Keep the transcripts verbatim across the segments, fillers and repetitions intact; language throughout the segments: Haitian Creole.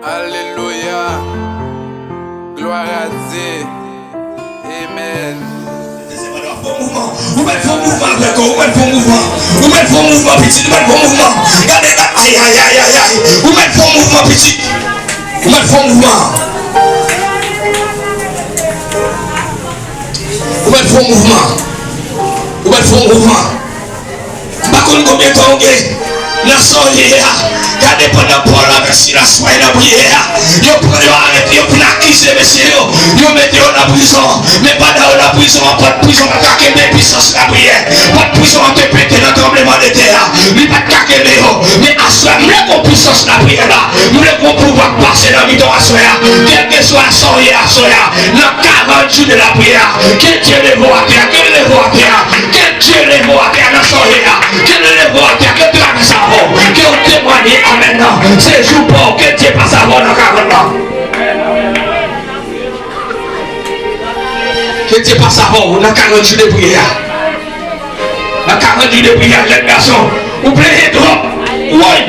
Alelouya. Glwa a Dye. Amen. Ou mèt fè yon mouvman avèk ou, ou mèt fè yon mouvman. Ou mèt fè yon mouvman, pitit, ou mèt fè yon mouvman. Gade, gade, ay, ay, ay, ay, ay. Ou mèt fè yon mouvman, pitit. Ou mèt fè yon mouvman. Ou mèt fè yon mouvman. Ou mèt fè yon mouvman. M pa konn konbyen tan w gen nan sa w ye a. Gade pandan Pòl avèk Silas pral nan priyè a, yo pran, yo arete, yo vin akize mesye yo. Yo mete yo nan prizon. Men pandan yo nan prizon an, pòt prizon an pa ka kenbe pisans lapriyè. Pòt prizon an te pete nan tranblemanntè a. Li pa t ka kenbe yo. Men aswè, m vle gon pisans lapriyè la. M vle gon pouvwa k pase nan mitan w aswè a. Kèlkeswa sa w ye aswè a, nan karant jou de lapriyè a, ke Dye leve w atè a, ke l leve w atè a, ke Dye leve w atè a nan sa w ye a, ke l leve w atè a, ke l travèse avè w, ke w temwanye amèn nan. Se jou pa w, ke Dye pase avè w nan karant nan. Ke Dye pase avè w nan karant jou de priyè a. Nan karant jou de priyè, jèn gason, ou plenyen twòp. Woy,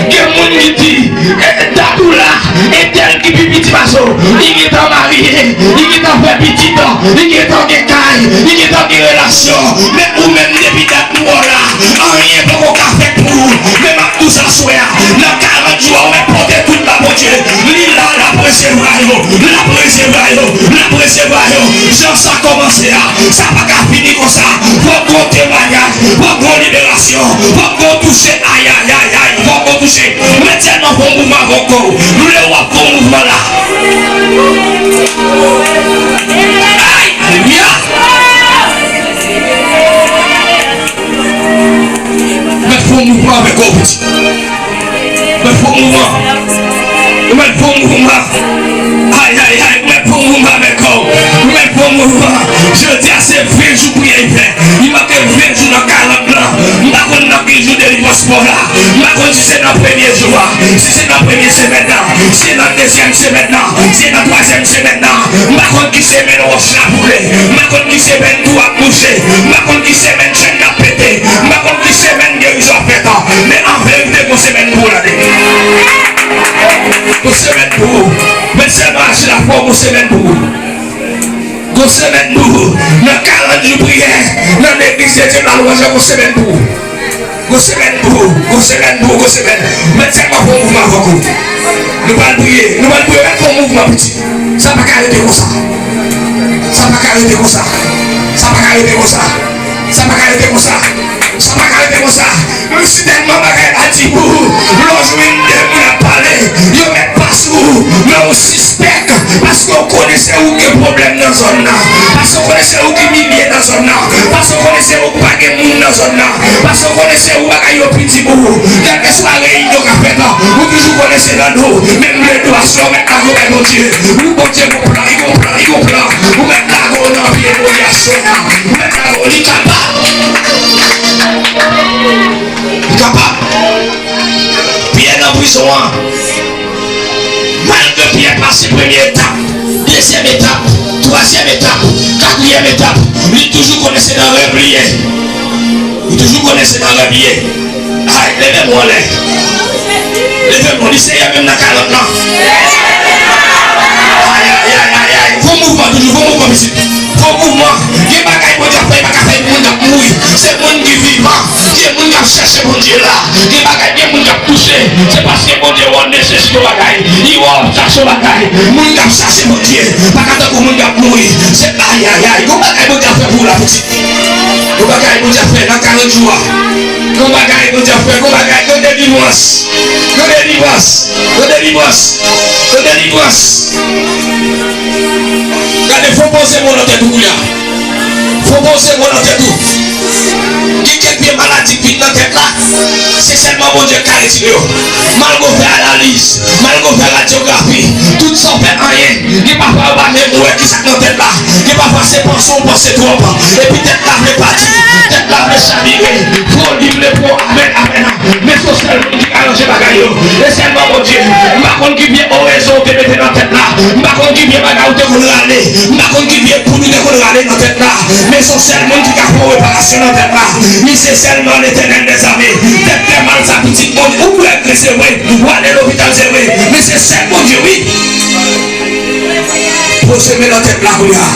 gen moun ki di, e, dat ou la, entèl ki pi piti pase w, li gentan marye, li gentan fè pitit, li gentan gen kay, li gentan gen relasyon. Men ou menm, depi dat nou wè w la, anyen poko ka fèt pou ou. Men m ap di w sa aswè a, nan karant jou a, ou mèt pote tout ba Bondye. Li la, l ap resevwa yo, l ap resevwa yo, l ap resevwa yo. Jan sa kòmanse a, sa pa ka fini konsa. Fòk gon temwayaj, fòk gon liberasyon, fòk gon touche. Ay, ay, ay, ay, fòk gon touche. Mèt sèlman fè yon mouvman avèk kò w. M vle w ap fè yon mouvman la. Ay, alelouya. Mèt fè yon mouvman avèk kò w, pitit. Mèt fè yon mouvman. Ou mèt fè yon mouvman. Ay, ay, ay, ou mèt fè yon mouvman avèk kò w. Ou mèt fè yon mouvman. Jodi a se ven jou priyè li fè. Li manke ven jou nan karant lan. M pa konn nan ki jou delivrans pa w la. M pa konn si se nan premye jou a, si se nan premye semèn nan, si se nan dezyèm semèn nan, si se nan twazyèm semèn nan. M pa konn ki semèn wòch la boule. M pa konn ki semèn tou ap bouje. M pa konn ki semèn chèn ap pete. M pa konn ki semèn gerizon ap fèt. Men an verite, gon semèn pou w lande. Gon semèn pou ou. Mèt sèlman aji la fò, gon semèn pou ou. Gon semèn pou ou. Nan karant jou priyè, nan legliz Dye Lalwaj, gon semèn pou ou. Gon semèn pou ou, gon semèn pou ou, gon semèn. Mèt sèlman fè yon mouvman avèk ou. Nou pral priye, nou pral priye, mèt fè yon mouvman, pitit. Sa pa ka rete konsa. Sa pa ka rete konsa. Sa pa ka rete konsa. Sa pa ka rete konsa. Sa pa ka rete konsa. Menm si tèlman bagay la di pou ou, lè w jwenn de moun ap pale, yo mèt pa sou ou, men ou sispèk, paske w konnen se ou ki gen pwoblèm nan zòn nan, paske w konnen se ou ki milye nan zòn nan, paske w konnen se ou ki pa gen moun nan zòn nan, paske w konnen se ou bagay yo pi di pou ou. Kèlkeswa reyinyon k ap fèt, ou toujou konnen se nan nou. Men m vle di w aswè a, ou mèt lage w bay Bondye. Wi, Bondye gon plan, li gon plan, li gon plan. Ou mèt lage w nan pye Bondye aswè a. Ou mèt lage w, li kapab. Li kapab. Pyè nan prizon an. Malgre Pyè pase premye etap, dezyèm etap, twazyèm etap, katriyèm etap, li toujou konnen se nan rèv li ye. Li toujou konnen se nan rèv li ye. Ay, leve men w anlè. Leve men w, di Senyè, menm nan karant lan. Ay, ay, ay, ay, ay. Fè yon mouvman toujou, fè yon mouvman, pitit. Fè yon mouvman. Gen bagay Bondye ap fè, li pa ka fè pou moun k ap mouri. Se moun ki vivan, gen moun k ap chèche Bondye la. Gen bagay, gen moun k ap touche. Se paske Bondye wè w nesesite yon bagay. Li wè w ap chache yon bagay. Moun k ap chache Bondye pa ka tankou moun k ap mouri. Se ayayay. Gon bagay Bondye ap fè pou ou la, pitit. Gon bagay Bondye ap fè nan karant jou a. Gon bagay Bondye ap fè. Gon bagay, gon delivrans. Gon delivrans. Gon delivrans. Gon delivrans. Gade, fò w poze men w nan tèt ou kounye a. Fò w poze men w nan tèt ou. Gen kèk vye maladi k vin nan tèt la. Se sèlman Bondye k ka retire yo. Malgre w fè analiz, malgre w fè radyografi, tout sa w fè anyen. Gen pafwa yo pa menm wè kisa k nan tèt la. Gen pafwa se panse w panse twòp. Epi tèt la vle pati, tèt la vle chavire. Foli vle pran w, amèn, amèn. Men se w sèl moun ki ka ranje bagay yo. E sèlman Bondye. M pa konn ki vye orezon w te mete nan tèt la. M pa konn ki vye bagay ou te konn rale. M pa konn ki vye poud ou te konn rale nan tèt la. Men se yon sèl moun ki ka fè yon reparasyon nan tèt la. Li se sèlman Letènèl dèzame. Tèt fè mal sa, pitit Bondye. Ou dwe gre, se vre. Ou ale lopital, se vre. Men se sèl Bondye, wi. Poze men nan tèt la, kounye a.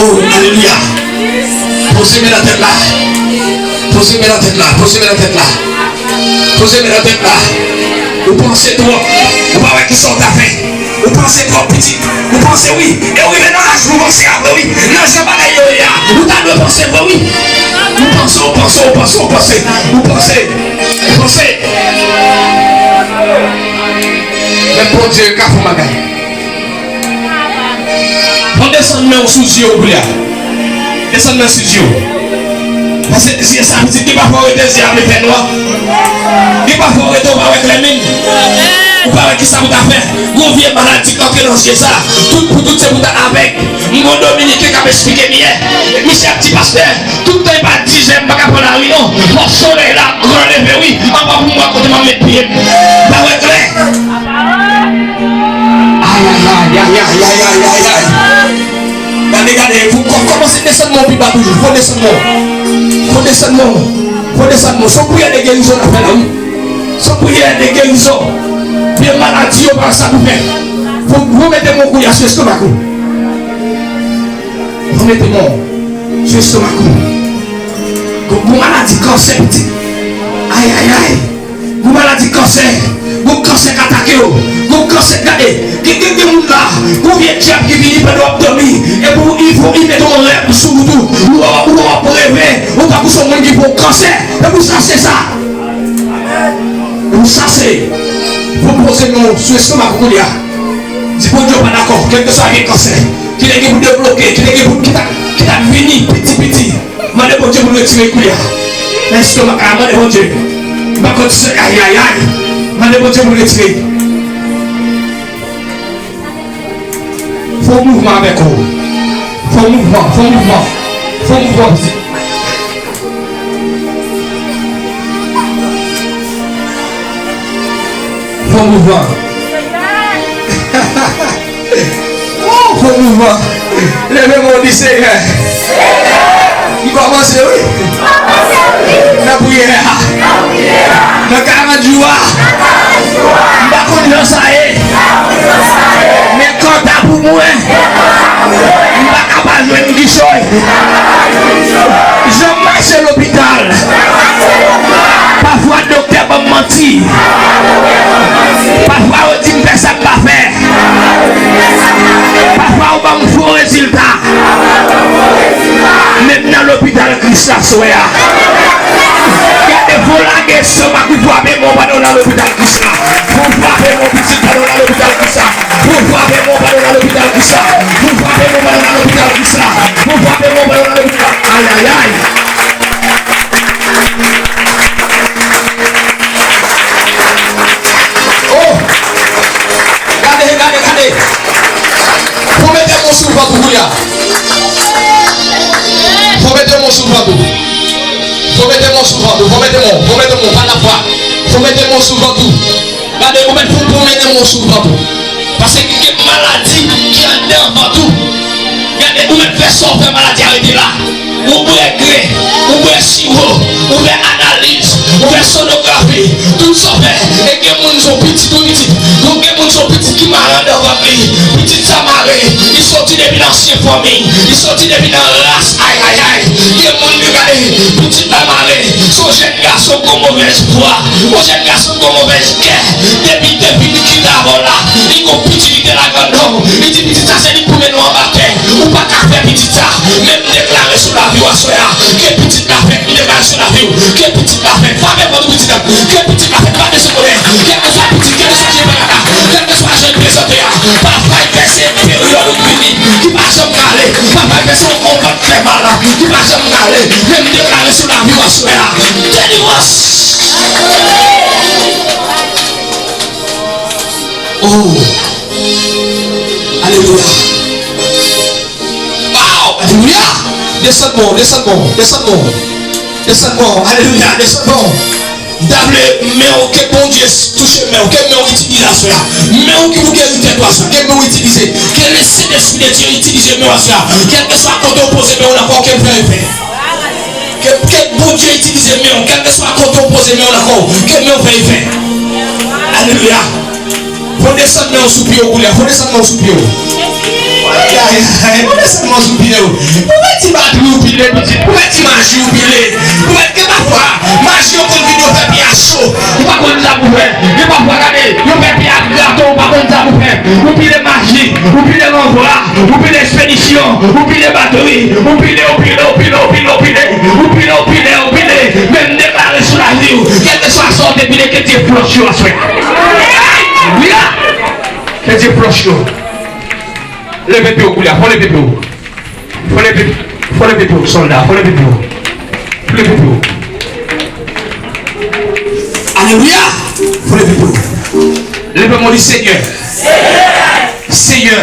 Oh, alelouya. Poze men nan tèt la. Poze men nan tèt la. Poze men nan tèt la. Poze men nan tèt la. Ou panse twòp. Ou pa wè kisa w ta fè. Ou panse twòp, pitit. Ou panse, wi. E ou rive nan laj pou panse apre, wi. Nan jan bagay yo ye a, ou ta dwe panse vre, wi. Ou panse, ou panse, ou panse, ou panse. Ou panse. Panse. Men Bondye ka fè yon bagay. Fò w desann men w sou zye w kounye a. Desann men sou zye w. Paske zye sa, pitit, gen pafwa w rete zye a vle fè nwa. Gen pafwa w rete w pa wè klè menm. Ou pa wè kisa pou ta fè. Gon vye maladi k antre nan zye sa. Tout pou tout se pou ta avèg. M gon Dominiken k ap esplike m yè. Misye ap di, pastè, tout tan e pa dizè m pa ka pran lari non. Fò solèy la gran leve wi. Anba pou m wè kote m ap met pye m. Pa wè klè. Ayayay, ayayay, ayayay. Gade, gade, fò kò-, kòmanse desann men w pi ba toujou. Fò desann men w. Fò desann men w. Fò desann men w. Se yon priyè de gerizon n ap fè la, wi. Se yon priyè de gerizon. Vye maladi yo pa sa pou fè. Fò w mete men w kounye a sou estomak ou. Fò w mete men w sou estomak ou. Gon, gon maladi kansè, pitit. Ayayay. Gon maladi kansè, gon kansè k atake w, gon kansè, gade, gen, gen, gen moun la, gon vye dyab ki vini pandan w ap dòmi, epi w, i fò, i mete yon rèb sou ou tou, ou, ou, ou ap reve, ou tankou se yon moun ki fè w kansè, epi w chase sa. Ou chase. Fò w poze men w sou estomak ou kounye a. Di Bondye w pa dakò, kèlkeswa vye kansè, ki te gen pou debloke, ki te gen pou, ki t ap, ki t ap vini piti piti. Mande Bondye pou l retire kounye a. Nan estomak la, mande Bondye. M pa konn se, ayayay. Mande Bondye pou l retire. Fè yon mouvman avèk ou. Fè yon mouvman, fè yon mouvman. Fè yon mouvman, pitit. Fè yon mouvman. Woo, fò mouvman. Leve men w di, Senyè. M kòmanse, wi. Nan priyè a. Nan karant jou a. M pa konn jan sa ye. Men kanta pou mwen. M pa ka pa jwenn kichòy. Jan m mache lopital. Pafwa doktè ban m manti. Pafwa yo di m fè sa m pa fè. Pafwa yo ban m fo rezilta. Men m nan lopital Kris la swè a. Gade, fò w lage estomak ou, fwape men w pandan w nan lopital Kris la. Fò w fwape men w, pitit, pandan w nan lopital Kris la. Fò w fwape men w pandan w nan lopital Kris la. Fò w fwape men w pandan w nan lopital Kris la. Fò w fwape men w pandan w nan lopital. Ayayay. Oh! Gade, gade, gade. Fò mete men w sou vant ou kounye a. Fò mete men w sou vant ou. Fò mete men w sou vant ou. Fò mete men w. Fò mete men w. Pa nan fwa. Fò mete men w sou vant ou. Gade, ou mèt fè yon pwomèn men w sou vant ou. Paske gen maladi ki anndan vant ou. Gade, ou mèt fè sa w fè, maladi a rete la. Ou bwè gre, ou bwè siwo, ou fè analiz, ou fè sonografi, tout sa w fè. E gen moun se yon pitit, wi, pitit. Donk gen moun se yon pitit ki mare anndan vant li. Pitit sa mare, li soti depi nan ansyen fanmi, li soti depi nan ras, ay, ay, ay. Gen moun yo gade, pitit la mare, se yon jèn gason ki gon movèz vwa, yon jèn gason ki gon movèz kè. Depi, depi li kite avè w la, li gon pitit li te lage anndan w. Li di pitit sa se li k pou mennen w anba tè. Ou pa ka fè pitit sa. Men m deklare sou lavi w aswè a, ke pitit la fèt. M deklare sou lavi w, ke pitit la fèt. Fwape vant ou, pitit. Ke pitit la fèt. Pa bezwen konnen. Kèlkeswa pitit, kèlkeswa vye bagay la, kèlkeswa jan l prezante a, pa fè l pèse peryòd ou vini, ki pa janm ka ale. Pa fè l pèse yon konbat fè mal la, ki pa janm ka ale. Men m deklare sou lavi w aswè a, delivrans. Oh! Alelouya! Wow! Alelouya! Desann men w, desann men w, desann men w. Desann men w. Alelouya! Desann men w. M ta vle men w, ke Bondye touche men w, ke men w itilize aswè a. Men w ki pou geri tèt ou aswè a, ke men w itilize. Ke le Sentespri de Dye itilize men w aswè a. Kèlkeswa kote w poze men w nan kò w, ke l fè efè. Ke, ke Bondye itilize men w, kèlkeswa kote w poze men w nan kò w, ke men w fè efè. Alelouya. Fò desann men w sou pye w koulye a, fò desann men w sou pye w. Ay, ay, ay, fò desann men w sou pye w. Pou fè ti batri w pile, pitit, pou fè ti maji w pile. Pou fè, gen pafwa, maji yo konn vin, yo fè pye a cho. Ou pa konn sa pou fè. Gen pafwa, gade, yo fè pye a grato, ou pa konn sa pou fè. Ou pile maji, ou pile ranvwa, ou pile ekspedisyon, ou pile batri, ou pile, ou pile, ou pile, ou pile, ou pile, ou pile, ou pile, ou pile. Men m deklare sou lavi w, kèlkeswa sa w te pile, ke Dye flòch yo aswè a. Alelouya! Ke Dye flòch yo. Leve pye w koulye a, fò leve pye w. Fò leve, fò leve pye w, sòlda, fò leve pye w. Fò leve pye w. Alelouya! Fò leve pye w. Leve men w, di, Senyè. Senyè.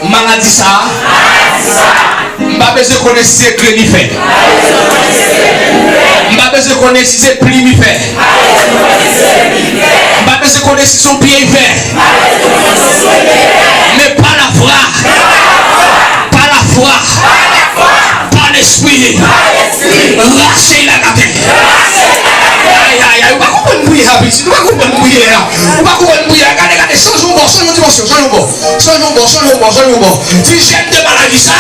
Maladi sa a, m pa bezwen konnen si se grenn li fè. M pa bezwen konnen si se plim li fè. M pa bezwen konnen si se yon pye li fè. Men pa lafwa, pa lafwa, pa Lespri, rache l ak atè. Ay, ay, ay, ou pa konprann priyè a, pitit, ou pa konprann priyè a. Ou pa konprann priyè a. Gade, gade, chanje yon bò, chanje yon dimansyon, chanje yon bò. Chanje yon bò, chanje yon bò, chanje yon bò. Di, jèn de maladi sa.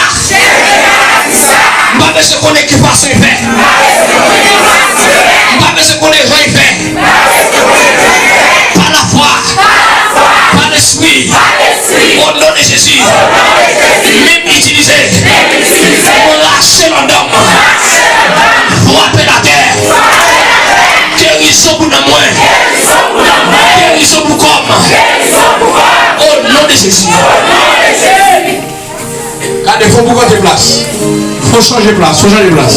M pa bezwen konnen ki fason li fè. M pa bezwen konnen jan li fè. Pa lafwa. Pa Lespri. O non de Jezi. Men m itilize. M rache anndan m. Frape l atè. Gerizon pou nanm mwen. Gerizon pou kò m. O non de Jezi. Gade, fò w boukante plas. Fò w chanje plas, fò w chanje plas.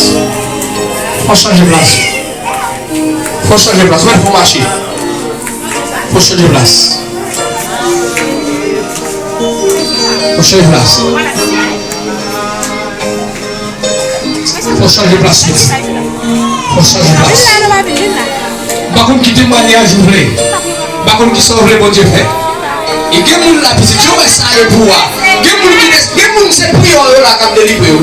Fò w chanje plas. Fò w chanje plas. Mwen fò w mache. Fò w chanje plas. Fò w chanje plas. Fò w chanje plas, pitit. Fò w chanje plas. M pa konn ki temwayaj ou vle. M pa konn kisa w vle Bondye fè. E gen moun la, pitit, yo wè sa yo pou ou a. Gen moun ki de-, gen moun se priyè w yo la k ap delivre yo.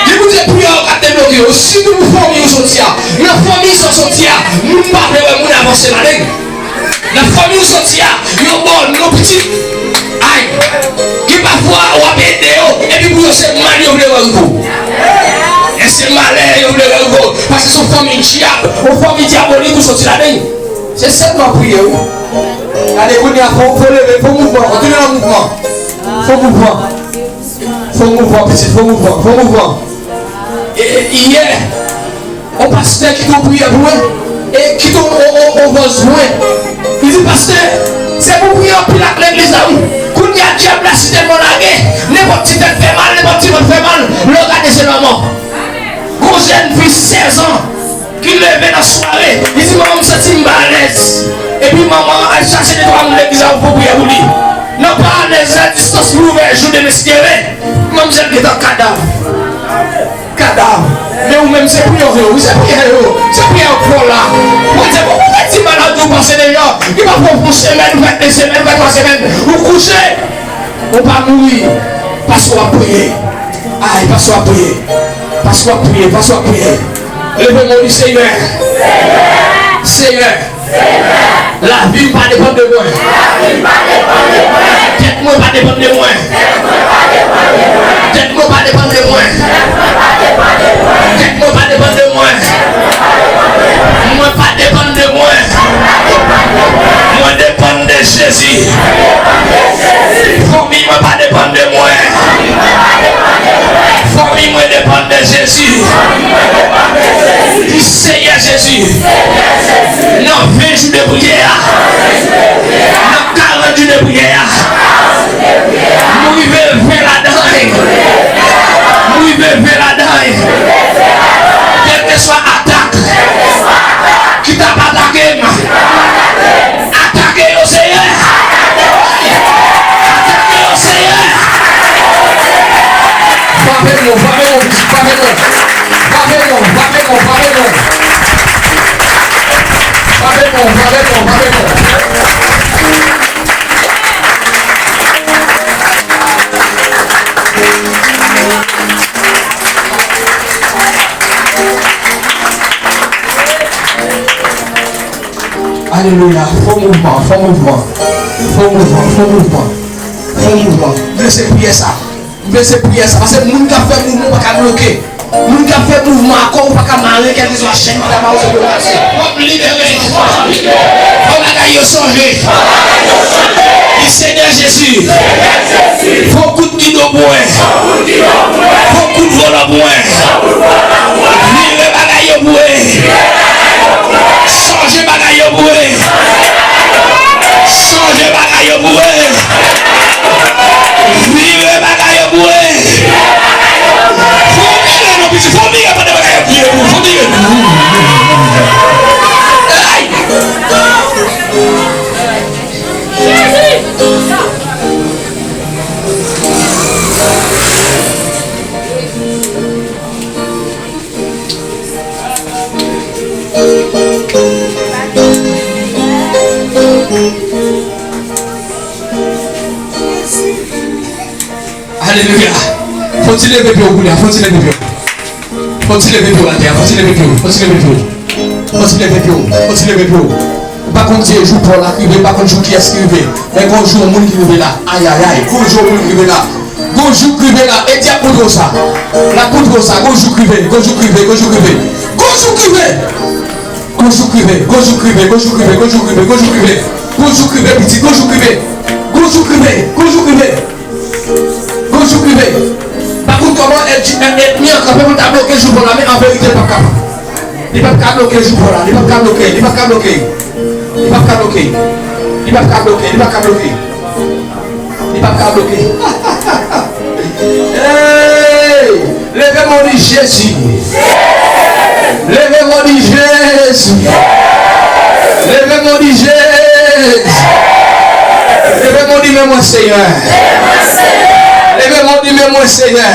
Gen moun se priyè w yo k ap debloke yo. Sitou pou fanmi w soti a. Nan fanmi sa w soti a, moun pa vle wè moun avanse ladan l. Nan fanmi w soti a, yo ba w non pitit. Ay, gen pafwa w ap ede yo, epi pou yo se mal yo vle wè rive w. E se malè yo vle wè rive w. Paske se yon fanmi dyab, yon fanmi dyabolik ou soti ladan l. Se sèlman priyè, wi. Gade kounye a, fò, fò leve, fò mouvman, kontinye nan mouvman. Fò mouvman. Fò mouvman, pitit, fò mouvman, fò mouvman. E, e, yè, yon pastè kite yon priyè pou mwen, e kite yon, yon, yon, yon vòz pou mwen. Li di, pastè, se pou priyè anpil ak legliz la, wi. Kounye a, dyab la si tèlman lage, nenpòt ti tèt fè mal, nenpòt ti vant fè mal, lè w gade se lanmò. Gon jèn fi sèz an, ki leve nan sware, li di, manman, m santi m pa alèz. Epi manman an al chache de twa moun legliz la pou priyè pou li. Nan pa alèz la, distans li ouvè jou demen si Dye vle, manmzèl gentan kadav. Kadav. Men ou menm se priyè w yo, wi, se priyè yo, se priyè yo k fè w la. Bondye, bon, Bondye di maladi w pase deja, li pa fè w fè yon semèn, ou fè de semèn, ou fè twa semèn, ou kouche. Ou pa mouri, paske w ap priye. Ay, paske w ap priye. Paske w ap priye, paske w ap priye. Leve men w, di, Senyè. Senyè. Lavi m pa depann de mwen. Tèt mwen pa depann de mwen. Tèt mwen pa depann de mwen. Tèt mwen pa depann de mwen. Mwen pa depann de mwen. Mwen depann de Jezi. Fanmi mwen pa depann de mwen. Fanmi mwen depann de Jezi. Di, Senyè Jezi, nan ven jou de priyè a, nan karant jou de priyè a, m rive ven ladan l. M rive ven ladan l. Kèlkeswa atak ki t ap atake m, atake yo, Senyè. Atake yo, Senyè. Frape non, frape non, frape non. Frape non, frape non, frape non. Alelouya. Fò mouvman, fò mouvman. Fò mouvman, fò mouvman. Fò mouvman. Vle se priyè sa. Vle se priyè sa. Paske moun k ap fè mouvman ou pa ka bloke. Moun k ap fè mouvman akò ou pa ka mare kèlkeswa chèn ki ta ba ou se pou yo kase. W ap libere. Fò bagay yo chanje. Di Senyè Jezi. Fò kout rido pou mwen. Fò kout vòlò pou mwen. Vire bagay yo pou mwen. Chanje bagay yo pou mwen. Chanje bagay yo pou mwen. Vire bagay yo pou mwen. Fò vire non piti, fò vire pandan bagay yo vire pou, fò vire. Ay! Alelouya. Fò ti leve pye w kounye a, fò ti leve pye w. Fò ti leve pye w atè a, fò ti leve pye w, fò ti leve pye w. Fò ti leve pye w, fò ti leve pye w. Ou pa konn se jou pa w la k rive, ou pa konn jou kiyès ki rive. Men gon jou yon moun ki rive la. Ayayay, gon jou yon moun ki rive la. Gon jou k rive la, e dyab montre w sa. L ap montre w sa, gon jou k rive, gon jou k rive, gon jou k rive. Gon jou k rive! Gon jou k rive, gon jou k rive, gon jou k rive, gon jou k rive, gon jou k rive, gon jou k rive, piti, gon jou k rive. Gon jou k rive, gon jou k rive. Gon jou k rive. Pa konn kòman èn-, èn-, ènmi an kanpe pou l ta bloke jou pa w la, men an verite, l p ap kapab. Li p ap ka bloke jou pa w la, li p ap ka bloke, li p ap ka bloke. Li p ap ka bloke. Li p ap ka bloke, li p ap ka bloke. Li p ap ka bloke. Hey! Leve men w di Jezi. Leve men w di Jezi. Leve men w di Jezi. Leve men w di men mwen Senyè. Leve men w di men mwen Senyè.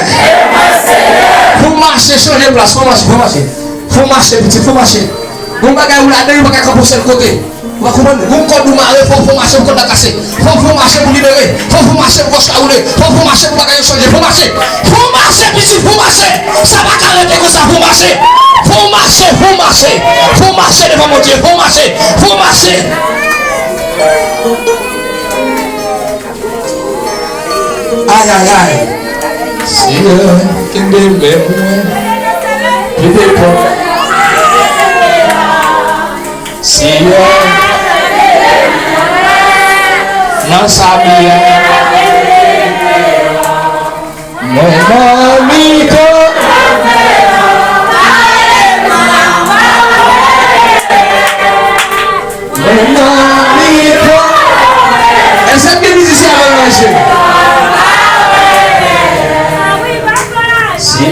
Fò w mache, chanje plas, fò w mache, fò w mache. Fò w mache, pitit, fò w mache. Gon bagay ou ladan, yo pa ka kanpe yon sèl kote. Ou pa konprann? Gon kòd ou mare, fò, fò w mache pou kòd la kase. Fò, fò w mache pou libere. Fò, fò w mache pou wòch la woule. Fò, fò w mache pou bagay yo chanje. Fò w mache. Fò w mache, pitit, fò w mache. Sa pa ka rete konsa, fò w mache. Fò w mache, fò w mache. Fò w mache devan Bondye, fò w mache. Fò w mache. Ay, ay, ay. Senyè, kenbe men mwen. Kenbe kò. Senyè, nan sab li a. Mwen nan mitan. Mwen nan mitan. Èske gen mizisyen avè m nan che? Si.